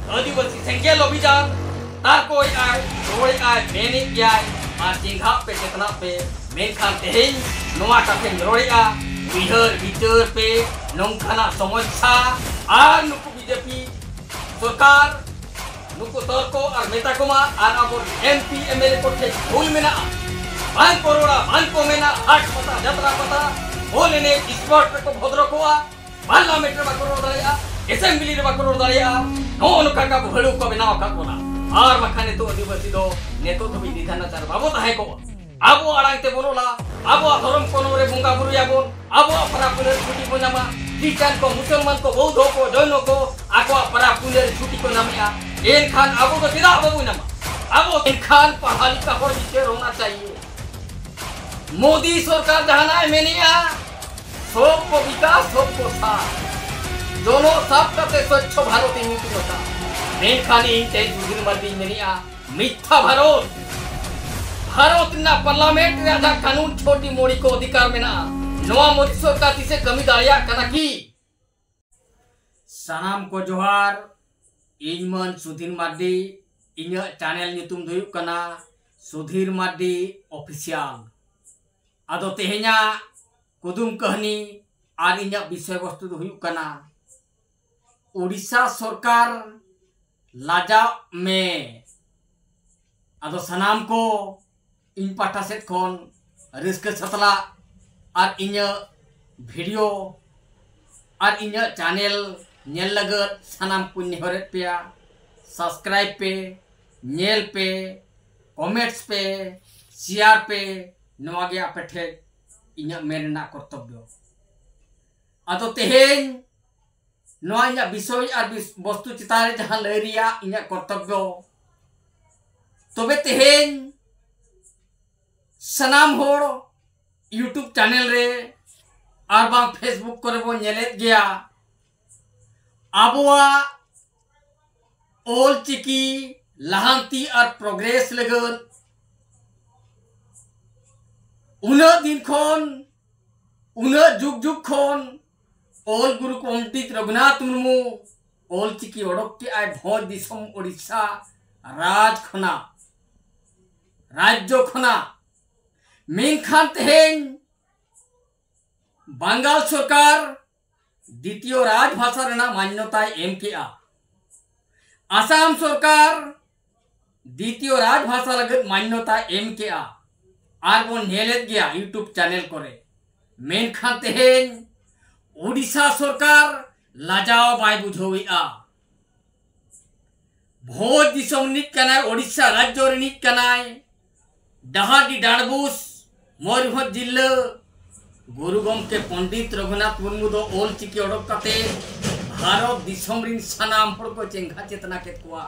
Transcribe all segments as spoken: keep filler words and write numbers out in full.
ᱟᱹᱫᱤᱵᱟᱹᱥᱤ ᱥᱮᱸᱜᱮᱞ ᱚᱵᱷᱤᱡᱟᱱ ᱛᱟᱨᱠᱚᱭᱮᱫᱼᱟᱭ, ᱨᱚᱲᱮᱫᱼᱟᱭ, ᱢᱮᱱᱮᱫ ᱜᱮᱭᱟᱭ, ᱟᱨ ᱪᱮᱸᱜᱷᱟᱜ ᱯᱮ, ᱪᱮᱛᱱᱟᱜ ᱯᱮ᱾ ᱢᱮᱱᱠᱷᱟᱱ ᱛᱮᱦᱮᱧ ᱱᱚᱣᱟ ᱠᱟᱛᱷᱟᱧ ᱨᱚᱲᱮᱫᱼᱟ, ᱩᱭᱦᱟᱹᱨ ᱵᱤᱪᱟᱹᱨ ᱯᱮ᱾ ᱱᱚᱝᱠᱟᱱᱟᱜ ᱥᱚᱢᱚᱥᱥᱟ ᱟᱨ ᱱᱩᱠᱩ ᱵᱤᱡᱮᱯᱤ ᱥᱚᱨᱠᱟᱨ, ᱱᱩᱠᱩ ᱛᱚᱨᱠᱚ ᱟᱨ ᱢᱮᱛᱟ ᱠᱚᱢᱟ, ᱟᱨ ᱟᱵᱚ M P M L A ᱠᱚ ᱴᱷᱮᱱ ᱵᱷᱩᱞ ᱢᱮᱱᱟᱜᱼᱟ, ᱵᱟᱝ ᱠᱚ ᱨᱚᱲᱟ, ᱵᱟᱝ ᱠᱚ ᱢᱮᱱᱟ, ᱦᱟᱴ ᱯᱟᱛᱟ, ᱡᱟᱛᱨᱟ ᱯᱟᱛᱟ, ᱵᱚᱞ ᱮᱱᱮᱡ, ᱥᱯᱳᱨᱴ ᱨᱮᱠᱚ ᱵᱷᱚᱫᱨᱚ ᱠᱚᱜᱼᱟ᱾ ᱯᱟᱨᱞᱟᱢᱮᱱᱴ ᱨᱮ ᱵᱟᱠᱚ ᱨᱚᱲ ᱫᱟᱲᱮᱭᱟᱜᱼᱟ, ᱮᱥᱮᱢᱵᱞᱤ ᱨᱮ ᱵᱟᱠᱚ ᱨᱚᱲ ᱫᱟᱲᱮᱭᱟᱜᱼᱟ᱾ ᱱᱚᱜᱼᱚ ᱱᱚᱝᱠᱟ ᱠᱟᱵᱚ ᱦᱟᱹᱲᱩ ᱠᱚ ᱵᱮᱱᱟᱣ ᱟᱠᱟᱫ ᱵᱚᱱᱟ᱾ ᱟᱨ ᱵᱟᱠᱷᱟᱱ ᱱᱤᱛᱚᱜ ᱟᱹᱫᱤᱵᱟᱹᱥᱤ ᱫᱚ ᱱᱤᱛᱚᱜ ᱫᱷᱟᱹᱵᱤᱡ ᱱᱤᱫᱷᱟᱱ ᱱᱟᱪᱟᱨ ᱵᱟᱵᱚ ᱛᱟᱦᱮᱸ ᱠᱚᱜᱼᱟ᱾ ᱟᱵᱚ ᱟᱲᱟᱝ ᱛᱮᱵᱚᱱ ᱚᱞᱟ, ᱟᱵᱚᱣᱟᱜ ᱫᱷᱚᱨᱚᱢ ᱠᱚᱨᱢ ᱨᱮ ᱵᱚᱸᱜᱟ ᱵᱩᱨᱩᱭᱟᱵᱚᱱ, ᱟᱵᱚᱣᱟᱜ ᱯᱟᱨᱟ ᱯᱩᱱᱟᱹᱭ ᱨᱮ ᱪᱷᱩᱴᱤ ᱵᱚᱱ ᱧᱟᱢᱟ᱾ ᱠᱷᱨᱤᱥᱪᱟᱱ ᱠᱚ, ᱢᱩᱥᱚᱞᱢᱟᱱ ᱠᱚ, ᱵᱳᱫᱷᱚ ᱠᱚ, ᱡᱚᱭᱱᱚ ᱠᱚ ᱟᱠᱚᱣᱟᱜ ᱯᱟᱨᱟ ᱯᱩᱱᱟᱹᱭ ᱨᱮ ᱪᱷᱩᱴᱤ ᱠᱚ ᱧᱟᱢᱮᱜᱼᱟ᱾ ᱮᱱᱠᱷᱟᱱ ᱟᱵᱚ ᱫᱚ ᱪᱮᱫᱟᱜ ᱵᱟᱵᱚ ᱧᱟᱢᱟ? ᱟᱵᱚ ᱮᱱᱠᱷᱟᱱ ᱯᱟᱲᱦᱟᱣ ᱞᱮᱠᱟ ᱦᱚᱲ ᱵᱤᱪᱟᱹᱨ ᱦᱳᱱᱟ ᱪᱟᱦᱤᱭᱮ᱾ ᱢᱳᱫᱤ ᱥᱚᱨᱠᱟᱨ ᱡᱟᱦᱟᱱᱟᱜ ᱮ ᱢᱮᱱᱮᱜᱼᱟ, ᱥᱚᱵ ᱠᱚ ᱵᱤᱠᱟᱥ, ᱥᱚᱵ ᱠᱚ ᱥᱟᱛ᱾ ᱡᱚᱱᱚ ᱥᱟᱵ ᱠᱟᱛᱮ ᱥᱚᱪᱪᱷᱚ ᱵᱷᱟᱨᱚᱛ ᱤᱧ ᱧᱩᱛᱩᱢ ᱟᱠᱟᱫ᱾ ᱢᱮᱱᱠᱷᱟᱱ ᱤᱧ ᱛᱮ ᱥᱩᱫᱷᱤᱨ ᱢᱟᱨᱰᱤᱧ ᱢᱮᱱᱮᱜᱼᱟ, ᱢᱤᱛᱷᱭᱟ ᱵᱷᱟᱨᱚᱛ᱾ ᱵᱷᱟᱨᱚᱛ ᱨᱮᱱᱟᱜ ᱯᱟᱨᱞᱟᱢᱮᱱᱴ ᱨᱮ ᱟᱡᱟᱜ ᱠᱟᱹᱱᱩᱱ ᱪᱷᱚᱴᱤ ᱢᱚᱬᱤ ᱠᱚ ᱚᱫᱷᱤᱠᱟᱨ ᱢᱮᱱᱟᱜᱼᱟ᱾ ᱱᱚᱣᱟ ᱢᱳᱫᱤ ᱥᱚᱨᱠᱟᱨ ᱛᱤᱥᱮ ᱠᱟᱹᱢᱤ ᱫᱟᱲᱮᱭᱟᱜ ᱠᱟᱱᱟ ᱠᱤ? ᱥᱟᱱᱟᱢ ᱠᱚ ᱡᱚᱦᱟᱨ, ᱤᱧ ᱢᱟᱹᱱ ᱥᱩᱫᱷᱤᱨ ᱢᱟᱨᱰᱤ, ᱤᱧᱟᱹᱜ ᱪᱮᱱᱮᱞ ᱧᱩᱛᱩᱢ ᱫᱚ ᱦᱩᱭᱩᱜ ᱠᱟᱱᱟ ᱥᱩᱫᱷᱤᱨ ᱢᱟᱨᱰᱤ ᱚᱯᱷᱤᱥᱤᱭᱟᱞ᱾ ᱟᱫᱚ ᱛᱮᱦᱮᱧᱟᱜ ᱠᱩᱫᱩᱢ ᱠᱟᱹᱦᱱᱤ ᱟᱨ ᱤᱧᱟᱹᱜ ᱵᱤᱥᱚᱭ ᱵᱚᱥᱛᱩ ᱫᱚ ᱦᱩᱭᱩᱜ ᱠᱟᱱᱟ, ᱳᱰᱤᱥᱟ ᱥᱚᱨᱠᱟᱨ ᱞᱟᱡᱟᱜ ᱢᱮ᱾ ᱟᱫᱚ ᱥᱟᱱᱟᱢ ᱠᱚ ᱤᱧ ᱯᱟᱦᱴᱟ ᱥᱮᱫ ᱠᱷᱚᱱ ᱨᱟᱹᱥᱠᱟᱹ ᱥᱟᱛᱞᱟᱜ ᱟᱨ ᱤᱧᱟᱹᱜ ᱵᱷᱤᱰᱤᱭᱳ ᱟᱨ ᱤᱧᱟᱹᱜ ᱪᱮᱱᱮᱞ ᱧᱮᱞ ᱞᱟᱹᱜᱤᱫ ᱥᱟᱱᱟᱢ ᱠᱚᱧ ᱱᱮᱦᱚᱨᱮᱫ ᱯᱮᱭᱟ, ᱥᱟᱵᱥᱠᱨᱟᱭᱤᱵᱽ ᱯᱮ, ᱧᱮᱞ ᱯᱮ, ᱠᱚᱢᱮᱱᱴᱥ ᱯᱮ, ᱥᱮᱭᱟᱨ ᱯᱮ᱾ ᱱᱚᱣᱟ ᱜᱮ ᱟᱯᱮ ᱴᱷᱮᱱ ᱤᱧᱟᱹᱜ ᱢᱮᱱ ᱨᱮᱱᱟᱜ ᱠᱚᱨᱛᱚᱵᱵᱚ᱾ ᱟᱫᱚ ᱛᱮᱦᱮᱧ ᱱᱚᱣᱟ ᱤᱧᱟᱹᱜ ᱵᱤᱥᱚᱭ ᱟᱨ ᱵᱤᱥ-, ᱵᱚᱥᱛᱩ ᱪᱮᱛᱟᱱ ᱨᱮ ᱡᱟᱦᱟᱸ ᱞᱟᱹᱭ ᱨᱮᱭᱟᱜ ᱤᱧᱟᱹᱜ ᱠᱚᱨᱛᱚᱵᱵᱚ, ᱛᱚᱵᱮ ᱛᱮᱦᱮᱧ ᱥᱟᱱᱟᱢ ᱦᱚᱲ YouTube ᱪᱮᱱᱮᱞ ᱨᱮ ᱟᱨ ᱵᱟᱝ Facebook ᱠᱚᱨᱮ ᱵᱚᱱ ᱧᱮᱞᱮᱫ ᱜᱮᱭᱟ, ᱟᱵᱚᱣᱟᱜ ᱚᱞ ᱪᱤᱠᱤ ᱞᱟᱦᱟᱱᱛᱤ ᱟᱨ ᱯᱨᱚᱜᱽᱨᱮᱥ ᱞᱟᱹᱜᱤᱫ ᱩᱱᱟᱹᱜ ᱫᱤᱱ ᱠᱷᱚᱱ, ᱩᱱᱟᱹᱜ ᱡᱩᱜᱽ ᱡᱩᱜᱽ ᱠᱷᱚᱱ ᱚᱞ ᱜᱩᱨᱩ ᱯᱚᱱᱰᱤᱛ ᱨᱚᱜᱷᱩᱱᱟᱛᱷ ᱢᱩᱨᱢᱩ ᱚᱞᱪᱤᱠᱤ ᱚᱰᱚᱠ ᱠᱮᱜᱼᱟᱭ ᱵᱷᱚᱸᱡᱽ ᱫᱤᱥᱚᱢ ᱳᱰᱤᱥᱟ ᱨᱟᱡᱽ ᱠᱷᱚᱱᱟᱜ, ᱨᱟᱡᱽᱡᱚ ᱠᱷᱚᱱᱟᱜ᱾ ᱢᱮᱱᱠᱷᱟᱱ ᱛᱮᱦᱮᱧ ᱵᱟᱝᱜᱟᱞ ᱥᱚᱨᱠᱟᱨ ᱫᱤᱛᱤᱭᱚ ᱨᱟᱡᱽ ᱵᱷᱟᱥᱟ ᱨᱮᱱᱟᱜ ᱢᱟᱱᱭᱚᱛᱟᱭ ᱮᱢ ᱠᱮᱜᱼᱟ᱾ ᱟᱥᱟᱢ ᱥᱚᱨᱠᱟᱨ ᱫᱤᱛᱤᱭᱚ ᱨᱟᱡᱽ ᱵᱷᱟᱥᱟ ᱞᱟᱹᱜᱤᱫ ᱢᱟᱱᱭᱚᱛᱟᱭ ᱮᱢ ᱠᱮᱜᱼᱟ᱾ ᱟᱨ ᱵᱚᱱ ᱧᱮᱞᱮᱫ ᱜᱮᱭᱟ YouTube ᱪᱮᱱᱮᱞ ᱠᱚᱨᱮ᱾ ᱢᱮᱱᱠᱷᱟᱱ ᱛᱮᱦᱮᱧ ᱳᱰᱤᱥᱟ ᱥᱚᱨᱠᱟᱨ ᱞᱟᱡᱟᱣ ᱵᱟᱭ ᱵᱩᱡᱷᱟᱹᱣᱮᱫᱼᱟ᱾ ᱵᱷᱚᱸᱡᱽ ᱫᱤᱥᱚᱢ ᱨᱤᱱᱤᱡ ᱠᱟᱱᱟᱭ, ᱳᱰᱤᱥᱟ ᱨᱟᱡᱽᱡᱚ ᱨᱤᱱᱤᱡ ᱠᱟᱱᱟᱭ, ᱰᱟᱦᱟᱨᱰᱤ ᱰᱟᱸᱰᱵᱩᱥ, ᱢᱚᱭᱩᱨᱵᱷᱚᱸᱡᱽ ᱡᱤᱞᱟᱹ᱾ ᱜᱩᱨᱩ ᱜᱚᱢᱠᱮ ᱯᱚᱱᱰᱤᱛ ᱨᱚᱜᱷᱩᱱᱟᱛᱷ ᱢᱩᱨᱢᱩ ᱫᱚ ᱚᱞ ᱪᱤᱠᱤ ᱚᱰᱚᱠ ᱠᱟᱛᱮ ᱵᱷᱟᱨᱚᱛ ᱫᱤᱥᱚᱢ ᱨᱤᱱ ᱥᱟᱱᱟᱢ ᱦᱚᱲ ᱠᱚ ᱪᱮᱸᱜᱷᱟ ᱪᱮᱛᱱᱟ ᱠᱮᱫ ᱠᱚᱣᱟ᱾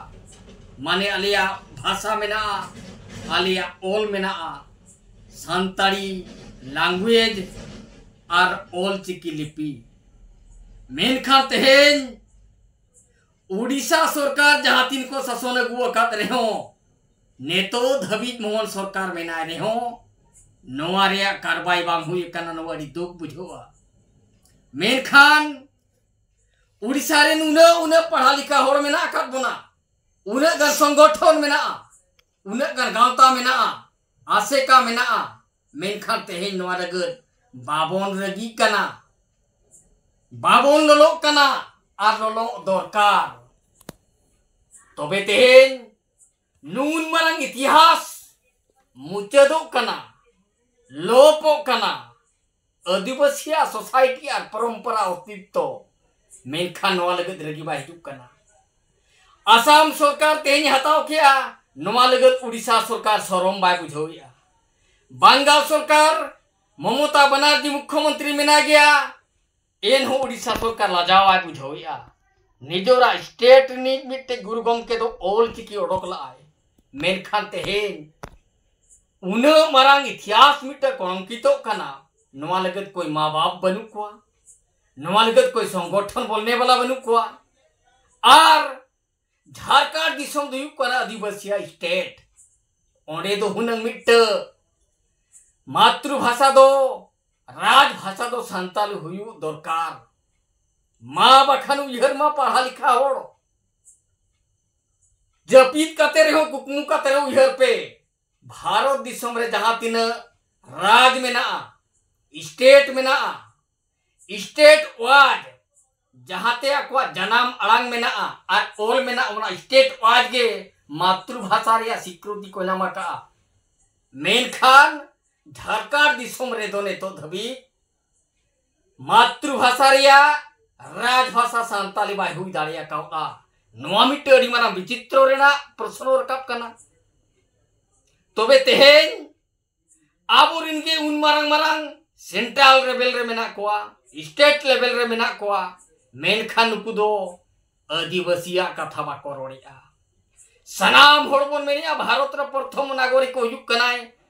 ᱢᱟᱱᱮ, ᱟᱞᱮᱭᱟᱜ ᱵᱷᱟᱥᱟ ᱢᱮᱱᱟᱜᱼᱟ, ᱟᱞᱮᱭᱟᱜ ᱚᱞ ᱢᱮᱱᱟᱜᱼᱟ, ᱥᱟᱱᱛᱟᱲᱤ language ᱟᱨ ᱚᱞ ᱪᱤᱠᱤ ᱞᱤᱯᱤ᱾ ᱢᱮᱱᱠᱷᱟᱱ ᱛᱮᱦᱮᱧ ᱳᱰᱤᱥᱟ ᱥᱚᱨᱠᱟᱨ ᱡᱟᱦᱟᱸ ᱛᱤᱱ ᱠᱚ ᱥᱟᱥᱚᱱ ᱟᱹᱜᱩ ᱟᱠᱟᱫ ᱨᱮᱦᱚᱸ, ᱱᱤᱛᱚᱜ ᱫᱷᱟᱹᱵᱤᱡ ᱢᱳᱦᱚᱱ ᱥᱚᱨᱠᱟᱨ ᱢᱮᱱᱟᱭ ᱨᱮᱦᱚᱸ, ᱱᱚᱣᱟ ᱨᱮᱭᱟᱜ ᱠᱟᱨᱵᱟᱭ ᱵᱟᱝ ᱦᱩᱭ ᱟᱠᱟᱱᱟ᱾ ᱱᱚᱣᱟ ᱟᱹᱰᱤ ᱫᱩᱠ ᱵᱩᱡᱷᱟᱹᱜᱼᱟ᱾ ᱢᱮᱱᱠᱷᱟᱱ ᱳᱰᱤᱥᱟ ᱨᱮ ᱱᱩᱱᱟᱹᱜ, ᱩᱱᱟᱹᱜ ᱯᱟᱲᱦᱟ ᱞᱮᱠᱷᱟ ᱦᱚᱲ ᱢᱮᱱᱟᱜ ᱟᱠᱟᱫ ᱵᱚᱱᱟ, ᱩᱱᱟᱹᱜ ᱜᱟᱱ ᱥᱚᱝᱜᱚᱴᱷᱚᱱ ᱢᱮᱱᱟᱜᱼᱟ, ᱩᱱᱟᱹᱜ ᱜᱟᱱ ᱜᱟᱶᱛᱟ ᱢᱮᱱᱟᱜᱼᱟ, ᱟᱥᱮᱠᱟ ᱢᱮᱱᱟᱜᱼᱟ, ᱢᱮᱱᱠᱷᱟᱱ ᱛᱮᱦᱮᱧ ᱱᱚᱣᱟ ᱞᱟᱹᱜᱤᱫ ᱵᱟᱵᱚᱱ ᱨᱟᱹᱜᱤᱜ ᱠᱟᱱᱟ, ᱵᱟᱵᱚᱱ ᱞᱚᱞᱚᱜ ᱠᱟᱱᱟ, ᱟᱨ ᱞᱚᱞᱚᱜ ᱫᱚᱨᱠᱟᱨ᱾ ᱛᱚᱵᱮ ᱛᱮᱦᱮᱧ ᱱᱩᱱ ᱢᱟᱨᱟᱝ ᱤᱛᱤᱦᱟᱥ ᱢᱩᱪᱟᱹᱫᱚᱜ ᱠᱟᱱᱟ, ᱞᱳᱯᱚᱜ ᱠᱟᱱᱟ, ᱟᱹᱫᱤᱵᱟᱹᱥᱤᱭᱟᱜ society ᱟᱨ ᱯᱚᱨᱚᱢᱯᱚᱨᱟ ᱚᱥᱛᱤᱛᱛᱚ᱾ ᱢᱮᱱᱠᱷᱟᱱ ᱱᱚᱣᱟ ᱞᱟᱹᱜᱤᱫ ᱨᱟᱹᱜᱤ ᱵᱟᱭ ᱦᱤᱡᱩᱜ ᱠᱟᱱᱟ᱾ ᱟᱥᱟᱢ ᱥᱚᱨᱠᱟᱨ ᱛᱮᱦᱮᱧ ᱦᱟᱛᱟᱣ ᱠᱮᱜᱼᱟ, ᱱᱚᱣᱟ ᱞᱟᱹᱜᱤᱫ ᱳᱰᱤᱥᱟ ᱥᱚᱨᱠᱟᱨ ᱥᱚᱨᱚᱢ ᱵᱟᱭ ᱵᱩᱡᱷᱟᱹᱣᱮᱜᱼᱟ᱾ ᱵᱟᱝᱜᱟᱞ ᱥᱚᱨᱠᱟᱨ, ᱢᱚᱢᱚᱛᱟ ᱵᱟᱱᱟᱨᱡᱤ ᱢᱩᱠᱷᱭᱚᱢᱚᱱᱛᱨᱤ ᱢᱮᱱᱟᱭ ᱜᱮᱭᱟ, ᱮᱱᱦᱚᱸ ᱳᱰᱤᱥᱟ ᱥᱚᱨᱠᱟᱨ ᱞᱟᱡᱟᱣ ᱵᱟᱭ ᱵᱩᱡᱷᱟᱹᱣᱮᱜᱼᱟ᱾ ᱱᱤᱡᱚᱨᱟᱜ state ᱨᱤᱱᱤᱡ ᱢᱤᱫᱴᱮᱡ ᱜᱩᱨᱩ ᱜᱚᱢᱠᱮ ᱫᱚ ᱚᱞ ᱪᱤᱠᱤ ᱚᱰᱚᱠ ᱞᱟᱜᱼᱟᱭ, ᱢᱮᱱᱠᱷᱟᱱ ᱛᱮᱦᱮᱧ ᱩᱱᱟᱹᱜ ᱢᱟᱨᱟᱝ ᱤᱛᱤᱦᱟᱥ ᱢᱤᱫᱴᱮᱡ ᱠᱚᱞᱚᱝᱠᱤᱛᱚᱜ ᱠᱟᱱᱟ᱾ ᱱᱚᱣᱟ ᱞᱟᱹᱜᱤᱫ ᱠᱚᱭ ᱢᱟ ᱵᱟᱯ ᱵᱟᱹᱱᱩᱜ ᱠᱚᱣᱟ, ᱱᱚᱣᱟ ᱞᱟᱹᱜᱤᱫ ᱠᱚᱭ ᱥᱚᱝᱜᱚᱴᱷᱚᱱ ᱵᱚᱞᱱᱮ ᱵᱟᱞᱟ ᱵᱟᱹᱱᱩᱜ ᱠᱚᱣᱟ᱾ ᱟᱨ ᱡᱷᱟᱨᱠᱷᱚᱸᱰ ᱫᱤᱥᱚᱢ ᱫᱚ ᱦᱩᱭᱩᱜ ᱠᱟᱱᱟ ᱟᱹᱫᱤᱵᱟᱹᱥᱤᱭᱟᱜ state᱾ ᱚᱸᱰᱮ ᱫᱚ ᱦᱩᱱᱟᱹᱝ ᱢᱤᱫᱴᱟᱹ ᱢᱟᱛᱨᱩ ᱵᱷᱟᱥᱟ ᱫᱚ, ᱨᱟᱡᱽ ᱵᱷᱟᱥᱟ ᱫᱚ ᱥᱟᱱᱛᱟᱞᱤ ᱦᱩᱭᱩᱜ ᱫᱚᱨᱠᱟᱨ᱾ ᱢᱟ ᱵᱟᱠᱷᱟᱱ ᱩᱭᱦᱟᱹᱨ ᱢᱟ ᱯᱟᱲᱦᱟ ᱞᱮᱠᱷᱟ ᱦᱚᱲ᱾ ᱡᱟᱹᱯᱤᱫ ᱠᱟᱛᱮ ᱨᱮᱦᱚᱸ ᱠᱩᱠᱢᱩ ᱠᱟᱛᱮ ᱨᱮᱦᱚᱸ ᱩᱭᱦᱟᱹᱨ ᱯᱮ, ᱵᱷᱟᱨᱚᱛ ᱫᱤᱥᱚᱢ ᱨᱮ ᱡᱟᱦᱟᱸ ᱛᱤᱱᱟᱹᱜ ᱨᱟᱡᱽ ᱢᱮᱱᱟᱜᱼᱟ, ᱥᱴᱮᱴ ᱢᱮᱱᱟᱜᱼᱟ, ᱥᱴᱮᱴ ᱣᱟᱭᱤᱡ ᱡᱟᱦᱟᱸᱛᱮ ᱟᱠᱚᱣᱟᱜ ᱡᱟᱱᱟᱢ ᱟᱲᱟᱝ ᱢᱮᱱᱟᱜᱼᱟ ᱟᱨ ᱚᱞ ᱢᱮᱱᱟᱜᱼᱟ, ᱚᱱᱟ ᱥᱴᱮᱴ ᱣᱟᱭᱤᱡ ᱜᱮ ᱢᱟᱛᱨᱩ ᱵᱷᱟᱥᱟ ᱨᱮᱭᱟᱜ ᱥᱤᱠᱨᱤᱛᱤ ᱠᱚ ᱧᱟᱢ ᱟᱠᱟᱫᱼᱟ᱾ ᱢᱮᱱᱠᱷᱟᱱ ᱡᱷᱟᱲᱠᱷᱚᱸᱰ ᱫᱤᱥᱚᱢ ᱨᱮᱫᱚ ᱱᱤᱛᱚᱜ ᱫᱷᱟᱹᱵᱤᱡ ᱢᱟᱛᱨᱩ ᱵᱷᱟᱥᱟ ᱨᱮᱭᱟᱜ ᱨᱟᱡᱽ ᱵᱷᱟᱥᱟ ᱥᱟᱱᱛᱟᱞᱤ ᱵᱟᱭ ᱦᱩᱭ ᱫᱟᱲᱮ ᱟᱠᱟᱣᱫᱼᱟ᱾ ᱱᱚᱣᱟ ᱢᱤᱫᱴᱟᱝ ᱟᱹᱰᱤ ᱢᱟᱨᱟᱝ ᱵᱤᱪᱤᱛᱨᱚ ᱨᱮᱱᱟᱜ ᱯᱨᱚᱥᱱᱚ ᱨᱟᱠᱟᱵ ᱠᱟᱱᱟ᱾ ᱛᱚᱵᱮ ᱛᱮᱦᱮᱧ ᱟᱵᱚᱨᱮᱱ ᱜᱮ ᱩᱱ ᱢᱟᱨᱟᱝ ᱢᱟᱨᱟᱝ ᱥᱮᱱᱴᱨᱟᱞ ᱞᱮᱵᱮᱞ ᱨᱮ ᱢᱮᱱᱟᱜ ᱠᱚᱣᱟ, ᱥᱴᱮᱴ ᱞᱮᱵᱮᱞ ᱨᱮ ᱢᱮᱱᱟᱜ ᱠᱚᱣᱟ, ᱢᱮᱱᱠᱷᱟᱱ ᱱᱩᱠᱩ ᱫᱚ ᱟᱹᱫᱤᱵᱟᱹᱥᱤᱭᱟᱜ ᱠᱟᱛᱷᱟ ᱵᱟᱠᱚ ᱨᱚᱲᱮᱫᱼᱟ᱾ ᱥᱟᱱᱟᱢ ᱦᱚᱲ ᱵᱚᱱ ᱢᱮᱱᱮᱫᱼᱟ ᱵᱷᱟᱨᱚᱛ ᱨᱮ ᱯᱨᱚᱛᱷᱚᱢ ᱱᱟᱜᱚᱨᱤᱠ ᱠᱚ ᱦᱩᱭᱩᱜ ᱠᱟᱱᱟᱭ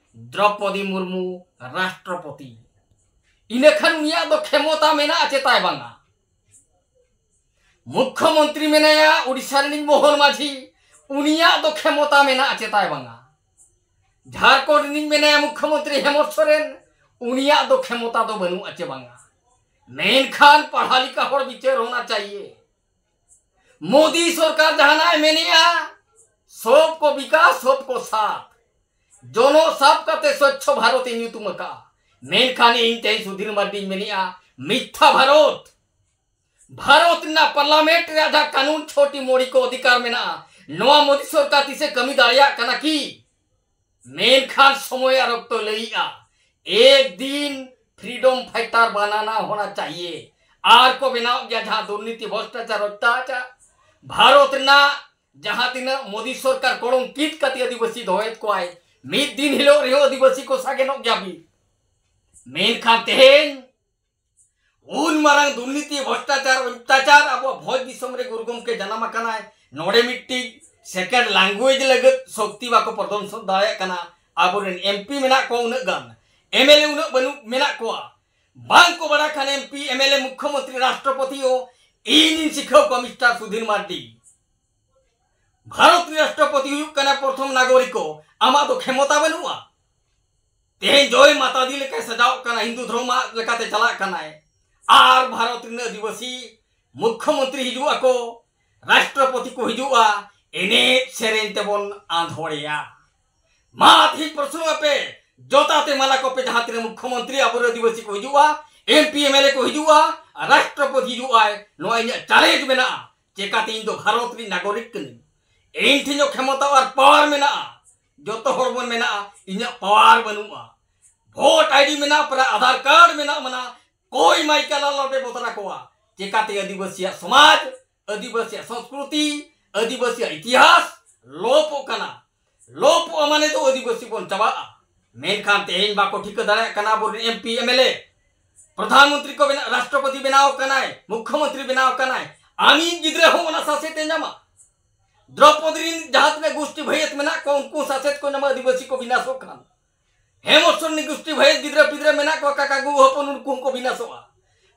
ᱫᱨᱚᱯᱚᱫᱤ ᱢᱩᱨᱢᱩ, ᱨᱟᱥᱴᱨᱚᱯᱚᱛᱤ᱾ ᱤᱱᱟᱹᱠᱷᱟᱱ ᱩᱱᱤᱭᱟᱜ ᱫᱚ ᱠᱷᱮᱢᱚᱛᱟ ᱢᱮᱱᱟᱜᱼᱟ ᱪᱮ ᱛᱟᱭ ᱵᱟᱝᱟ? ᱢᱩᱠᱠᱷᱚᱢᱚᱱᱛᱨᱤ ᱢᱮᱱᱟᱭᱟ ᱩᱰᱤᱥᱟ ᱨᱤᱱᱤᱡ ᱢᱳᱦᱚᱱ ᱢᱟᱹᱡᱷᱤ, ᱩᱱᱤᱭᱟᱜ ᱫᱚ ᱠᱷᱮᱢᱚᱛᱟ ᱢᱮᱱᱟᱜᱼᱟ ᱪᱮ ᱛᱟᱭ ᱵᱟᱝᱟ? ᱡᱷᱟᱲᱠᱷᱚᱸᱰ ᱨᱤᱱᱤᱡ ᱢᱮᱱᱟᱭᱟ ᱢᱩᱠᱠᱷᱚᱢᱚᱱᱛᱨᱤ ᱦᱮᱢᱚᱱᱛ ᱥᱚᱨᱮᱱ, ᱩᱱᱤᱭᱟᱜ ᱫᱚ ᱠᱷᱮᱢᱚᱛᱟ ᱫᱚ ᱵᱟᱹᱱᱩᱜᱼᱟ ᱪᱮ ᱵᱟᱝᱟ? ᱢᱮᱱᱠᱷᱟᱱ ᱯᱟᱲᱦᱟ ᱞᱮᱠᱟ ᱦᱚᱲ ᱵᱤᱪᱟᱹᱨ ᱦᱚᱱᱟ ᱪᱟᱦᱤᱭᱮ᱾ ᱢᱳᱫᱤ ᱥᱚᱨᱠᱟᱨ ᱡᱟᱦᱟᱱᱟᱜ ᱮ ᱢᱮᱱᱮᱜᱼᱟ, ᱥᱚᱵ ᱠᱚ ᱵᱤᱠᱟᱥ, ᱥᱚᱵ ᱠᱚ ᱥᱟᱛ, ᱡᱚᱱᱚ ᱥᱟᱵ ᱠᱟᱛᱮ ᱥᱚᱪᱪᱷᱚ ᱵᱷᱟᱨᱚᱛ ᱮ ᱧᱩᱛᱩᱢ ᱟᱠᱟᱜᱼᱟ᱾ ᱢᱮᱱᱠᱷᱟᱱ ᱤᱧ ᱛᱮᱦᱮᱧ ᱥᱩᱫᱷᱤᱨ ᱢᱟᱨᱰᱤᱧ ᱢᱮᱱᱮᱜᱼᱟ, ᱢᱤᱛᱷᱭᱟ ᱵᱷᱟᱨᱚᱛ᱾ ᱵᱷᱟᱨᱚᱛ ᱨᱮᱱᱟᱜ ᱯᱟᱨᱞᱟᱢᱮᱱᱴ ᱨᱮ ᱟᱡᱟᱜ ᱠᱟᱹᱱᱩᱱ ᱪᱷᱚᱴᱤ ᱢᱚᱬᱤ ᱠᱚ ᱚᱫᱷᱤᱠᱟᱨ ᱢᱮᱱᱟᱜᱼᱟ᱾ ᱱᱚᱣᱟ ᱢᱳᱫᱤ ᱥᱚᱨᱠᱟᱨ ᱛᱤᱥᱮ ᱠᱟᱹᱢᱤ ᱫᱟᱲᱮᱭᱟᱜ ᱠᱟᱱᱟ ᱠᱤ? ᱢᱮᱱᱠᱷᱟᱱ ᱥᱚᱢᱚᱭ ᱟᱨ ᱚᱠᱛᱚ ᱞᱟᱹᱭᱮᱜᱼᱟ, ᱮᱠ ᱫᱤᱱ ᱯᱷᱨᱤᱰᱚᱢ ᱯᱷᱟᱭᱴᱟᱨ ᱵᱟᱱᱟᱱᱟ ᱦᱳᱱᱟ ᱪᱟᱦᱤᱭᱮ᱾ ᱟᱨ ᱠᱚ ᱵᱮᱱᱟᱣ ᱜᱮᱭᱟ ᱡᱟᱦᱟᱸ ᱫᱩᱨᱱᱤᱛᱤ, ᱵᱷᱨᱚᱥᱴᱟᱪᱟᱨ, ᱚᱛᱛᱟᱪᱟᱨ᱾ ᱵᱷᱟᱨᱚᱛ ᱨᱮᱱᱟᱜ ᱡᱟᱦᱟᱸ ᱛᱤᱱᱟᱹᱜ ᱢᱳᱫᱤ ᱥᱚᱨᱠᱟᱨ ᱠᱚᱞᱚᱝᱠᱤᱛ ᱠᱟᱛᱮ ᱟᱹᱫᱤᱵᱟᱹᱥᱤ ᱫᱚᱦᱚᱭᱮᱫ ᱠᱚᱣᱟᱭ, ᱢᱤᱫ ᱫᱤᱱ ᱦᱤᱞᱳᱜ ᱨᱮᱦᱚᱸ ᱟᱹᱫᱤᱵᱟᱹᱥᱤ ᱠᱚ ᱥᱟᱜᱮᱱᱚᱜ ᱜᱮᱭᱟ ᱵᱤᱱ᱾ ᱢᱮᱱᱠᱷᱟᱱ ᱛᱮᱦᱮᱧ ᱩᱱ ᱢᱟᱨᱟᱝ ᱫᱩᱨᱱᱤᱛᱤ, ᱵᱷᱨᱚᱥᱴᱟᱪᱟᱨ, ᱚᱛᱛᱟᱪᱟᱨ ᱟᱵᱚᱣᱟᱜ ᱵᱷᱚᱸᱡᱽ ᱫᱤᱥᱚᱢ ᱨᱮ ᱜᱩᱨᱩ ᱜᱚᱢᱠᱮ ᱡᱟᱱᱟᱢ ᱟᱠᱟᱱᱟᱭ, ᱱᱚᱰᱮ ᱢᱤᱫᱴᱤᱡ ᱥᱮᱠᱮᱱᱰ ᱞᱟᱝᱜᱩᱭᱮᱡᱽ ᱞᱟᱹᱜᱤᱫ ᱥᱚᱠᱛᱤ ᱵᱟᱠᱚ ᱯᱨᱚᱫᱚᱨᱥᱚᱱ ᱫᱟᱲᱮᱭᱟᱜ ᱠᱟᱱᱟ᱾ ᱟᱵᱚᱨᱮᱱ ᱮᱢᱯᱤ ᱢᱮᱱᱟᱜ ᱠᱚᱣᱟ ᱩᱱᱟᱹᱜ ᱜᱟᱱ, ᱮᱢᱮᱞᱮ ᱩᱱᱟᱹᱜ ᱵᱟᱹᱱᱩᱜ ᱢᱮᱱᱟᱜ ᱠᱚᱣᱟ, ᱵᱟᱝ ᱠᱚ ᱵᱟᱲᱟᱭ ᱠᱷᱟᱱ ᱮᱢᱯᱤ, ᱮᱢᱮᱞᱮ, ᱢᱩᱠᱠᱷᱚᱢᱚᱱᱛᱨᱤ, ᱨᱟᱥᱴᱨᱚᱯᱚᱛᱤ ᱦᱚᱸ ᱤᱧᱤᱧ ᱥᱤᱠᱷᱟᱹᱣ ᱠᱚᱣᱟ, ᱢᱤᱥᱴᱟᱨ ᱥᱩᱫᱷᱤᱨ ᱢᱟᱨᱰᱤ᱾ ᱵᱷᱟᱨᱚᱛ ᱨᱮᱱ ᱨᱟᱥᱴᱨᱚᱯᱚᱛᱤ ᱦᱩᱭᱩᱜ ᱠᱟᱱᱟ ᱯᱨᱚᱛᱷᱚᱢ ᱱᱟᱜᱚᱨᱤᱠ, ᱟᱢᱟᱜ ᱫᱚ ᱠᱷᱮᱢᱚᱛᱟ ᱵᱟᱹᱱᱩᱜᱼᱟ᱾ ᱛᱮᱦᱮᱧ ᱡᱚᱭ ᱢᱟᱛᱟ ᱫᱤ ᱞᱮᱠᱟᱭ ᱥᱟᱡᱟᱣᱚᱜ ᱠᱟᱱᱟ, ᱦᱤᱱᱫᱩ ᱫᱷᱚᱨᱚᱢ ᱞᱮᱠᱟᱛᱮ ᱪᱟᱞᱟᱜ ᱠᱟᱱᱟᱭ, ᱟᱨ ᱵᱷᱟᱨᱚᱛ ᱨᱮᱱ ᱟᱹᱫᱤᱵᱟᱹᱥᱤ ᱢᱩᱠᱠᱷᱚᱢᱚᱱᱛᱨᱤ ᱦᱤᱡᱩᱜ ᱟᱠᱚ, ᱨᱟᱥᱴᱨᱚᱯᱚᱛᱤ ᱠᱚ ᱦᱤᱡᱩᱜᱼᱟ, ᱮᱱᱮᱡ ᱥᱮᱨᱮᱧ ᱛᱮᱵᱚᱱ ᱟᱸᱫᱷᱚᱲᱮᱭᱟ᱾ ᱢᱟ ᱛᱮᱦᱮᱧ ᱯᱨᱚᱥᱱᱚ ᱟᱯᱮ, ᱡᱚᱛᱟ ᱛᱮ ᱢᱟᱞᱟ ᱠᱚᱯᱮ, ᱡᱟᱦᱟᱸ ᱛᱤᱱᱟᱹᱜ ᱢᱩᱠᱠᱷᱚᱢᱚᱱᱛᱨᱤ ᱟᱵᱚᱨᱮᱱ ᱟᱹᱫᱤᱵᱟᱹᱥᱤ ᱠᱚ ᱦᱤᱡᱩᱜᱼᱟ, M P M L A ᱠᱚ ᱦᱤᱡᱩᱜᱼᱟ, ᱨᱟᱥᱴᱨᱚᱯᱚᱛᱤ ᱦᱤᱡᱩᱜ ᱟᱭ, ᱱᱚᱣᱟ ᱤᱧᱟᱹᱜ ᱪᱮᱞᱮᱧᱡᱽ ᱢᱮᱱᱟᱜᱼᱟ᱾ ᱪᱮᱠᱟᱛᱮ ᱤᱧ ᱫᱚ ᱵᱷᱟᱨᱚᱛ ᱨᱤᱱ ᱱᱟᱜᱚᱨᱤᱠ ᱠᱟᱹᱱᱟᱹᱧ᱾ ᱤᱧ ᱴᱷᱮᱱ ᱦᱚᱸ ᱠᱷᱮᱢᱚᱛᱟ ᱟᱨ ᱯᱟᱣᱟᱨ ᱢᱮᱱᱟᱜᱼᱟ, ᱡᱚᱛᱚ ᱦᱚᱲ ᱵᱚᱱ ᱢᱮᱱᱟᱜᱼᱟ, ᱤᱧᱟᱹᱜ ᱯᱟᱣᱟᱨ ᱵᱟᱹᱱᱩᱜᱼᱟ᱾ ᱵᱷᱳᱴ ᱟᱭᱰᱤ ᱢᱮᱱᱟᱜᱼᱟ, ᱯᱮᱨᱟ ᱟᱫᱷᱟᱨ ᱠᱟᱨᱰ ᱢᱮᱱᱟᱜ ᱢᱟᱱᱟ, ᱠᱚᱭ ᱢᱟᱭᱠᱟ ᱞᱟᱞᱟ ᱵᱮ ᱵᱚᱛᱚᱨ ᱟᱠᱚᱣᱟ᱾ ᱪᱮᱠᱟᱛᱮ ᱟᱹᱫᱤᱵᱟᱹᱥᱤᱭᱟᱜ ᱥᱚᱢᱟᱡᱽ, ᱟᱹᱫᱤᱵᱟᱹᱥᱤᱭᱟᱜ ᱥᱚᱝᱥᱠᱨᱩᱛᱤ, ᱟᱹᱫᱤᱵᱟᱹᱥᱤᱭᱟᱜ ᱤᱛᱤᱦᱟᱥ ᱞᱳᱯᱚᱜ ᱠᱟᱱᱟ᱾ ᱞᱳᱯᱚᱜᱼᱟ ᱢᱟᱱᱮ ᱫᱚ ᱟᱹᱫᱤᱵᱟᱹᱥᱤ ᱵᱚᱱ ᱪᱟᱵᱟᱜᱼᱟ᱾ ᱢᱮᱱᱠᱷᱟᱱ ᱛᱮᱦᱮᱧ ᱵᱟᱠᱚ ᱴᱷᱤᱠᱟᱹ ᱫᱟᱲᱮᱭᱟᱜ ᱠᱟᱱᱟ ᱟᱵᱚᱨᱮᱱ M P M L A. Pradhan Mantri ᱠᱚ ᱵᱮᱱᱟᱣ, ᱨᱟᱥᱴᱨᱚᱯᱚᱛᱤ ᱵᱮᱱᱟᱣ ᱠᱟᱱᱟᱭ, ᱢᱩᱠᱠᱷᱚᱢᱚᱱᱛᱨᱤ ᱵᱮᱱᱟᱣ ᱠᱟᱱᱟᱭ, ᱟᱢᱤᱡ ᱜᱤᱫᱽᱨᱟᱹ ᱦᱚᱸ ᱚᱱᱟ ᱥᱟᱥᱮᱛ ᱮ ᱧᱟᱢᱟ᱾ ᱫᱨᱚᱯᱚᱫᱤ ᱨᱤᱱ ᱡᱟᱦᱟᱸ ᱛᱤᱱᱟᱹᱜ ᱜᱩᱥᱴᱤ ᱵᱷᱟᱹᱭᱟᱹᱛ ᱢᱮᱱᱟᱜ ᱠᱚᱣᱟ, ᱩᱱᱠᱩ ᱦᱚᱸ ᱥᱟᱥᱮᱛ ᱠᱚ ᱧᱟᱢᱟ ᱟᱹᱫᱤᱵᱟᱹᱥᱤ ᱠᱚ ᱵᱤᱱᱟᱥᱚᱜ ᱠᱷᱟᱱ᱾ ᱦᱮᱢᱚᱱᱛ ᱥᱚᱨᱮᱱ ᱜᱩᱥᱴᱤ ᱵᱷᱟᱹᱭᱟᱹᱛ ᱜᱤᱫᱽᱨᱟᱹ ᱯᱤᱫᱽᱨᱟᱹ ᱢᱮᱱᱟᱜ ᱠᱚᱣᱟ, ᱠᱟᱠᱟ ᱜᱚᱜᱚ ᱦᱚᱯᱚᱱ, ᱩᱱᱠᱩ ᱦᱚᱸᱠᱚ ᱵᱤᱱᱟᱥᱚᱜᱼᱟ᱾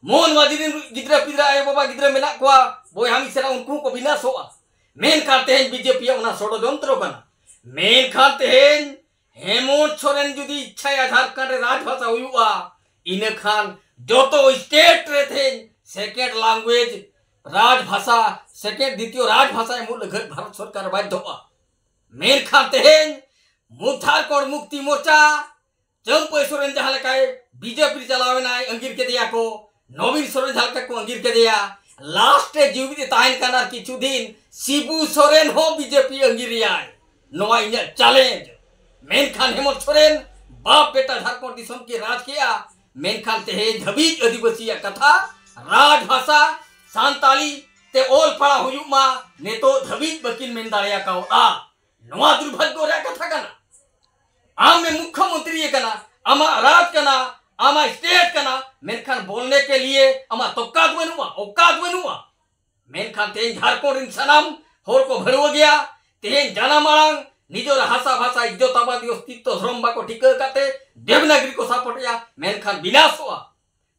ᱢᱳᱦᱚᱱ ᱢᱟᱹᱡᱷᱤ ᱨᱤᱱ ᱜᱤᱫᱽᱨᱟᱹ ᱯᱤᱫᱽᱨᱟᱹ ᱟᱭᱳ ᱵᱟᱵᱟ ᱜᱤᱫᱽᱨᱟᱹ ᱢᱮᱱᱟᱜ ᱠᱚᱣᱟ, ᱵᱚᱭᱦᱟ ᱢᱤᱥᱨᱟ, ᱩᱱᱠᱩ ᱦᱚᱸᱠᱚ ᱵᱤᱱᱟᱥᱚᱜᱼᱟ᱾ ᱢᱮᱱᱠᱷᱟᱱ ᱛᱮᱦᱮᱧ ᱵᱤᱡᱮᱯᱤ ᱭᱟᱜ ᱚᱱᱟ ᱥᱚᱲᱚᱡᱚᱱᱛᱨᱚ ᱠᱟᱱᱟ᱾ ᱢᱮᱱᱠᱷᱟᱱ ᱛᱮᱦᱮᱧ ᱦᱮᱢᱚᱱᱛ ᱥᱚᱨᱮᱱ ᱡᱩᱫᱤ ᱤᱪᱪᱷᱟᱭᱟ ᱡᱷᱟᱲᱠᱷᱚᱸᱰ ᱨᱮ ᱨᱟᱡᱽ ᱵᱷᱟᱥᱟ ᱦᱩᱭᱩᱜᱼᱟ, ᱤᱱᱟᱹ ᱠᱷᱟᱱ ᱡᱚᱛᱚ ᱥᱴᱮᱴ ᱨᱮ ᱛᱮᱦᱮᱧ ᱥᱮᱠᱮᱱᱰ ᱞᱟᱝᱜᱩᱭᱮᱡᱽ ᱨᱟᱡᱽ ᱵᱷᱟᱥᱟ, ᱥᱮᱠᱮᱱᱰ ᱫᱤᱛᱤᱭᱚ ᱨᱟᱡᱽ ᱵᱷᱟᱥᱟ ᱮᱢᱚᱜ ᱞᱟᱹᱜᱤᱫ ᱵᱷᱟᱨᱚᱛ ᱥᱚᱨᱠᱟᱨ ᱵᱟᱫᱽᱫᱷᱚᱜᱼᱟ᱾ ᱢᱮᱱᱠᱷᱟᱱ ᱛᱮᱦᱮᱧ ᱢᱩ-, ᱡᱷᱟᱲᱠᱷᱚᱸᱰ ᱢᱩᱠᱛᱤ ᱢᱳᱨᱪᱟ, ᱪᱟᱹᱢᱯᱟᱹᱭ ᱥᱚᱨᱮᱱ ᱡᱟᱦᱟᱸ ᱞᱮᱠᱟᱭ ᱵᱤᱡᱮᱯᱤ ᱨᱮ ᱪᱟᱞᱟᱣ ᱮᱱᱟᱭ, ᱟᱸᱜᱤᱨ ᱠᱮᱫᱮᱭᱟ ᱠᱚ, ᱱᱚᱵᱤᱱ ᱥᱚᱨᱮᱱ ᱡᱟᱦᱟᱸ ᱞᱮᱠᱟ ᱠᱚ ᱟᱸᱜᱤᱨ ᱠᱮᱫᱮᱭᱟ, ᱞᱟᱥᱴ ᱨᱮ ᱡᱤᱣᱤᱫ ᱮ ᱛᱟᱦᱮᱱ ᱠᱟᱱᱟ ᱟᱨ ᱠᱤᱪᱷᱩ ᱫᱤᱱ, ᱥᱤᱵᱩ ᱥᱚᱨᱮᱱ ᱦᱚᱸ ᱵᱤᱡᱮᱯᱤ ᱟᱸᱜᱤᱨᱮᱭᱟᱭ᱾ ᱱᱚᱣᱟ ᱤᱧᱟᱹᱜ ᱪᱮᱞᱮᱧᱡᱽ᱾ ᱢᱮᱱᱠᱷᱟᱱ ᱦᱮᱢᱚᱱᱛ ᱥᱚᱨᱮᱱ, ᱵᱟᱯ ᱵᱮᱴᱟ ᱡᱷᱟᱲᱠᱷᱚᱸᱰ ᱫᱤᱥᱚᱢ ᱠᱤᱱ ᱨᱟᱡᱽ ᱠᱮᱜᱼᱟ, ᱢᱮᱱᱠᱷᱟᱱ ᱛᱮᱦᱮᱧ ᱫᱷᱟᱹᱵᱤᱡ ᱟᱹᱫᱤᱵᱟᱹᱥᱤᱭᱟᱜ ᱠᱟᱛᱷᱟ, ᱨᱟᱡᱽ ᱵᱷᱟᱥᱟ, ᱥᱟᱱᱛᱟᱞᱤ ᱛᱮ ᱚᱞ ᱯᱟᱲᱦᱟᱣ ᱦᱩᱭᱩᱜ ᱢᱟ, ᱱᱤᱛᱚᱜ ᱫᱷᱟᱹᱵᱤᱡ ᱵᱟᱹᱠᱤᱱ ᱢᱮᱱ ᱫᱟᱲᱮ ᱟᱠᱟᱣᱫᱟ᱾ ᱱᱚᱣᱟ ᱫᱩᱨᱵᱷᱟᱜᱽᱜᱚ ᱨᱮᱭᱟᱜ ᱠᱟᱛᱷᱟ ᱠᱟᱱᱟ᱾ ᱟᱢ ᱮ ᱢᱩᱠᱠᱷᱚᱢᱚᱱᱛᱨᱤ ᱠᱟᱱᱟ, ᱟᱢᱟᱜ ᱨᱟᱡᱽ ᱠᱟᱱᱟ, ᱟᱢᱟᱜ ᱥᱴᱮᱴ ᱠᱟᱱᱟ, ᱢᱮᱱᱠᱷᱟᱱ ᱵᱚᱞᱱᱮ ᱠᱮ ᱞᱤᱭᱮ ᱟᱢᱟᱜ ᱛᱚᱠᱟᱛ ᱵᱟᱹᱱᱩᱜᱼᱟ, ᱚᱠᱟᱛ ᱵᱟᱹᱱᱩᱜᱼᱟ᱾ ᱢᱮᱱᱠᱷᱟᱱ ᱛᱮᱦᱮᱧ ᱡᱷᱟᱲᱠᱷᱚᱸᱰ ᱨᱮᱱ ᱥᱟᱱᱟᱢ ᱦᱚᱲ ᱠᱚ ᱵᱷᱟᱹᱲᱩᱣᱟᱹ ᱜᱮᱭᱟ᱾ ᱛᱮᱦᱮᱧ ᱡᱟᱱᱟᱢ ᱟᱲᱟᱝ, ᱱᱤᱡᱚᱨ ᱦᱟᱥᱟ ᱵᱷᱟᱥᱟ, ᱤᱡᱽᱡᱚᱛ ᱟᱵᱟᱫᱤ ᱚᱥᱛᱤᱛᱛᱚ ᱫᱷᱚᱨᱚᱢ ᱵᱟᱠᱚ ᱴᱷᱤᱠᱟᱹ ᱠᱟᱛᱮ ᱫᱮᱵᱽᱱᱟᱜᱽᱨᱤ ᱠᱚ ᱥᱟᱯᱚᱴᱮᱜᱼᱟ, ᱢᱮᱱᱠᱷᱟᱱ ᱵᱤᱱᱟᱥᱚᱜᱼᱟ᱾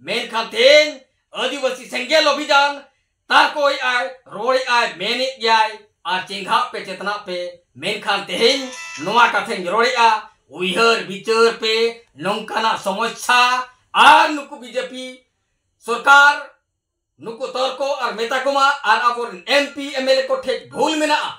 ᱢᱮᱱᱠᱷᱟᱱ ᱛᱮᱦᱮᱧ ᱟᱹᱫᱤᱵᱟᱹᱥᱤ ᱥᱮᱸᱜᱮᱞ ᱚᱵᱷᱤᱡᱟᱱ ᱛᱟᱨᱠᱚᱭᱮᱫ ᱟᱭ, ᱨᱚᱲᱮᱫ ᱟᱭ, ᱢᱮᱱᱮᱫ ᱜᱮᱭᱟᱭ, ᱟᱨ ᱪᱮᱸᱜᱷᱟᱜ ᱯᱮ, ᱪᱮᱛᱱᱟᱜ ᱯᱮ᱾ ᱢᱮᱱᱠᱷᱟᱱ ᱛᱮᱦᱮᱧ ᱱᱚᱣᱟ ᱠᱟᱛᱷᱟᱧ ᱨᱚᱲᱮᱫᱼᱟ, ᱩᱭᱦᱟᱹᱨ ᱵᱤᱪᱟᱹᱨ ᱯᱮ᱾ ᱱᱚᱝᱠᱟᱱᱟᱜ ᱥᱚᱢᱚᱥᱥᱟ ᱟᱨ ᱱᱩᱠᱩ ᱵᱤᱡᱮᱯᱤ ᱥᱚᱨᱠᱟᱨ ᱱᱩᱠᱩ ᱛᱚᱨᱠᱚ ᱟᱨ ᱢᱮᱛᱟ ᱠᱚᱢᱟ, ᱟᱨ ᱟᱵᱚᱨᱮᱱ M P M L A ᱠᱚ ᱴᱷᱮᱡ ᱵᱷᱩᱞ ᱢᱮᱱᱟᱜᱼᱟ᱾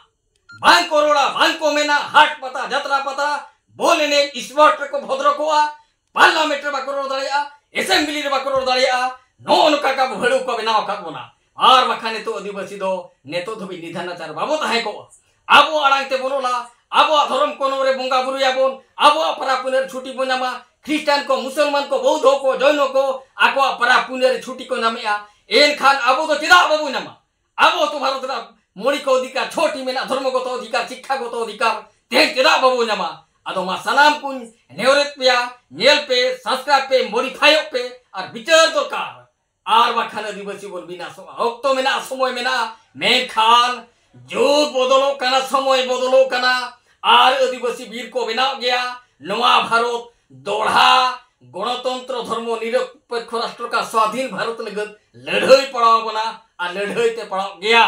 ᱵᱟᱝ ᱠᱚ ᱨᱚᱲᱟ, ᱵᱟᱝ ᱠᱚ ᱢᱮᱱᱟ, ᱦᱟᱴ ᱯᱟᱛᱟ, ᱡᱟᱛᱨᱟ ᱯᱟᱛᱟ, ᱵᱚᱞ ᱮᱱᱮᱡ, ᱥᱯᱳᱨᱴ ᱨᱮᱠᱚ ᱵᱷᱚᱫᱨᱚ ᱠᱚᱜᱼᱟ, ᱯᱟᱨᱞᱟᱢᱮᱱᱴ ᱨᱮ ᱵᱟᱠᱚ ᱨᱚᱲ ᱫᱟᱲᱮᱭᱟᱜᱼᱟ, ᱮᱥᱮᱢᱵᱞᱤ ᱨᱮ ᱵᱟᱠᱚ ᱨᱚᱲ ᱫᱟᱲᱮᱭᱟᱜᱼᱟ᱾ ᱱᱚᱜᱼᱚ ᱱᱚᱝᱠᱟ ᱠᱚ ᱵᱷᱟᱹᱲᱩ ᱠᱚ ᱵᱮᱱᱟᱣ ᱟᱠᱟᱫ ᱵᱚᱱᱟ᱾ ᱟᱨ ᱵᱟᱠᱷᱟᱱ ᱱᱤᱛᱚᱜ ᱟᱹᱫᱤᱵᱟᱹᱥᱤ ᱫᱚ ᱱᱤᱛᱚᱜ ᱫᱷᱟᱹᱵᱤᱡ ᱱᱤᱫᱷᱟᱱ ᱱᱟᱪᱟᱨ ᱵᱟᱵᱚ ᱛᱟᱦᱮᱸ ᱠᱚᱜᱼᱟ᱾ ᱟᱵᱚ ᱟᱲᱟᱝ ᱛᱮᱵᱚᱱ ᱚᱞᱟ, ᱟᱵᱚᱣᱟᱜ ᱫᱷᱚᱨᱚᱢ ᱠᱚᱨᱢᱚ ᱨᱮ ᱵᱚᱸᱜᱟ ᱵᱩᱨᱩᱭᱟᱵᱚᱱ, ᱟᱵᱚᱣᱟᱜ ᱯᱟᱨᱟ ᱯᱩᱱᱟᱹᱭ ᱨᱮ ᱪᱷᱩᱴᱤ ᱵᱚᱱ ᱧᱟᱢᱟ᱾ ᱠᱷᱨᱤᱥᱴᱟᱱ ᱠᱚ, ᱢᱩᱥᱚᱞᱢᱟᱱ ᱠᱚ, ᱵᱳᱣᱫᱷᱚ ᱠᱚ, ᱡᱚᱭᱱᱚ ᱠᱚ ᱟᱠᱚᱣᱟᱜ ᱯᱟᱨᱟ ᱯᱩᱱᱟᱹᱭ ᱨᱮ ᱪᱷᱩᱴᱤ ᱠᱚ ᱧᱟᱢᱮᱜᱼᱟ᱾ ᱮᱱᱠᱷᱟᱱ ᱟᱵᱚ ᱫᱚ ᱪᱮᱫᱟᱜ ᱵᱟᱵᱚ ᱧᱟᱢᱟ? ᱟᱵᱚ ᱛᱚ ᱵᱷᱟᱨᱚᱛ ᱨᱮᱱᱟᱜ ᱢᱳᱣᱞᱤᱠ ᱚᱫᱷᱤᱠᱟᱨ ᱪᱷᱚᱴᱤ ᱢᱮᱱᱟᱜᱼᱟ, ᱫᱷᱚᱨᱢᱚᱜᱚᱛᱚ ᱚᱫᱷᱤᱠᱟᱨ, ᱥᱤᱠᱠᱷᱟᱜᱚᱛᱚ ᱚᱫᱷᱤᱠᱟᱨ, ᱛᱮᱦᱮᱧ ᱪᱮᱫᱟᱜ ᱵᱟᱵᱚ ᱧᱟᱢᱟ? ᱟᱫᱚ ᱢᱟ ᱥᱟᱱᱟᱢ ᱠᱚᱧ ᱱᱮᱦᱚᱨᱮᱫ ᱯᱮᱭᱟ, ᱧᱮᱞ ᱯᱮ, ᱥᱟᱵᱥᱠᱨᱟᱭᱤᱵ ᱯᱮ, ᱢᱚᱰᱤᱯᱷᱟᱭᱚᱜ ᱯᱮ ᱟᱨ ᱵᱤᱪᱟᱹᱨ ᱫᱚᱨᱠᱟᱨ᱾ ᱟᱨ ᱵᱟᱠᱷᱟᱱ ᱟᱹᱫᱤᱵᱟᱹᱥᱤ ᱵᱚᱱ ᱵᱤᱱᱟᱥᱚᱜᱼᱟ᱾ ᱚᱠᱛᱚ ᱢᱮᱱᱟᱜᱼᱟ, ᱥᱚᱢᱚᱭ ᱢᱮᱱᱟᱜᱼᱟ, ᱢᱮᱱᱠᱷᱟᱱ ᱡᱩᱜᱽ ᱵᱚᱫᱚᱞᱚᱜ ᱠᱟᱱᱟ, ᱥᱚᱢᱚᱭ ᱵᱚᱫᱚᱞᱚᱜ ᱠᱟᱱᱟ, ᱟᱨ ᱟᱹᱫᱤᱵᱟᱹᱥᱤ ᱵᱤᱨ ᱠᱚ ᱵᱮᱱᱟᱣ ᱜᱮᱭᱟ᱾ ᱱᱚᱣᱟ ᱵᱷᱟᱨᱚᱛ ᱫᱚᱲᱦᱟ ᱜᱚᱱᱚᱛᱚᱱᱛᱨᱚ ᱫᱷᱚᱨᱢᱚ ᱱᱤᱨᱚᱯᱮᱠᱠᱷᱚ ᱨᱟᱥᱴᱨᱚ ᱠᱟ ᱥᱣᱟᱫᱷᱤᱱ ᱵᱷᱟᱨᱚᱛ ᱞᱟᱹᱜᱤᱫ ᱞᱟᱹᱲᱦᱟᱹᱭ ᱯᱟᱲᱟᱣ ᱵᱚᱱᱟ ᱟᱨ ᱞᱟᱹᱲᱦᱟᱹᱭ ᱛᱮ ᱯᱟᱲᱟᱣ ᱜᱮᱭᱟ᱾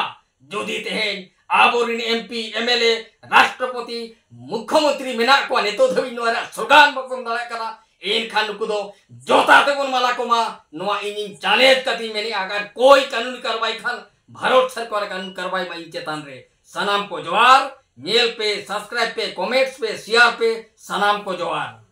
ᱡᱩᱫᱤ ᱛᱮᱦᱮᱧ ᱟᱵᱚᱨᱮᱱ M P, M L A, ᱨᱟᱥᱴᱨᱚᱯᱚᱛᱤ, ᱢᱩᱠᱷᱭᱚᱢᱚᱱᱛᱨᱤ ᱢᱮᱱᱟᱜ ᱠᱚᱣᱟ, ᱱᱤᱛᱚᱜ ᱫᱷᱟᱹᱵᱤᱡ ᱱᱚᱣᱟ ᱨᱮᱭᱟᱜ ᱥᱞᱳᱜᱟᱱ ᱵᱟᱠᱚ ᱮᱢ ᱫᱟᱲᱮᱭᱟᱜ ᱠᱟᱱᱟ, ᱮᱱᱠᱷᱟᱱ ᱱᱩᱠᱩ ᱫᱚ ᱡᱚᱛᱟ ᱛᱮᱵᱚᱱ ᱢᱟᱞᱟ ᱠᱚᱢᱟ᱾ ᱱᱚᱣᱟ ᱤᱧᱤᱧ ᱪᱮᱞᱮᱧᱡᱽ ᱠᱟᱛᱮᱧ ᱢᱮᱱᱮᱜᱼᱟ, ᱟᱜᱟᱨ ᱠᱳᱭ ᱠᱟᱹᱱᱩᱱᱤ ᱠᱟᱨᱣᱟᱭ ᱠᱷᱟᱱ ᱵᱷᱟᱨᱚᱛ ᱥᱚᱨᱠᱟᱨ ᱠᱟᱹᱱᱩᱱ ᱠᱟᱨᱣᱟᱭ ᱢᱟ ᱤᱧ ᱪᱮᱛᱟᱱ ᱨᱮ᱾ ᱥᱟᱱᱟᱢ ᱠᱚ ᱡᱚᱦᱟᱨ, ᱧᱮᱞ ᱯᱮ, ᱥᱟᱵᱥᱠᱨᱟᱭᱤᱵ ᱯᱮ, ᱠᱚᱢᱮᱱᱴᱥ ᱯᱮ, ᱥᱮᱭᱟᱨ ᱯᱮ, ᱥᱟᱱᱟᱢ ᱠᱚ ᱡᱚᱦᱟᱨ᱾